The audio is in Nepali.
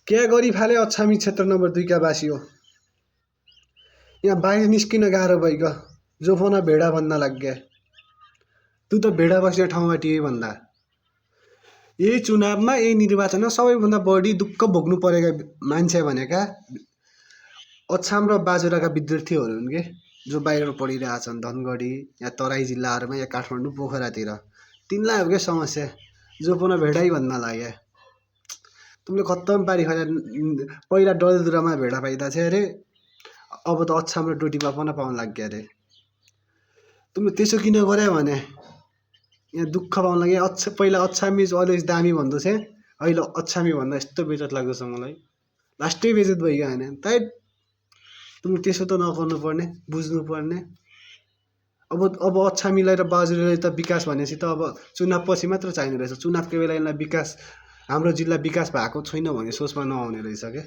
क्या गरिफाले अछामी क्षेत्र नम्बर 2 का बासी हो। यहाँ बाहिर निस्किन गाह्रो भइगयो। जो फोन भेडा भन्न लाग्यो। तँ त भेडा बस्ने ठाउँमा टिए भन्दा। यही चुनावमा यही निर्वाचनमा सबैभन्दा बढी दुःख भोग्नु परेका मान्छे भनेका अछाम र बाजुराका विद्यार्थीहरू हुन् के, जो बाहिर पढिरहेछन् धनगढी या तराई जिल्लाहरूमा या काठमाडौँ पोखरातिर। तिनलाई हो क्या समस्या, जो पुनः भेडै भन्न लाग्यो। तिमीले खत्तम पारिखरा। पहिला डलधुरामा भेडा पाइदा थियो अरे, अब त अछाम र डोटीमा पनि पाउन लाग्यो अरे। तिमीले त्यसो किन गरे भने यहाँ दुःख पाउन लाग्यो। पहिला अछामी अलवेज दामी भन्दै थिएँ, अहिले अछामी भन्दा यस्तो बेजत लाग्दछ मलाई। लास्टै बेजत भइगयो होइन। ताइ तिमीले त्यसो त नगर्नु पर्ने, बुझ्नु पर्ने। अब अछामीलाई र बाजुरालाई त विकास भनेपछि त अब चुनाव पछि मात्र चाहिने रहेछ। चुनावको बेला यसलाई विकास, हाम्रो जिल्ला विकास भएको छैन भन्ने सोचमा नआउने रहेछ क्या।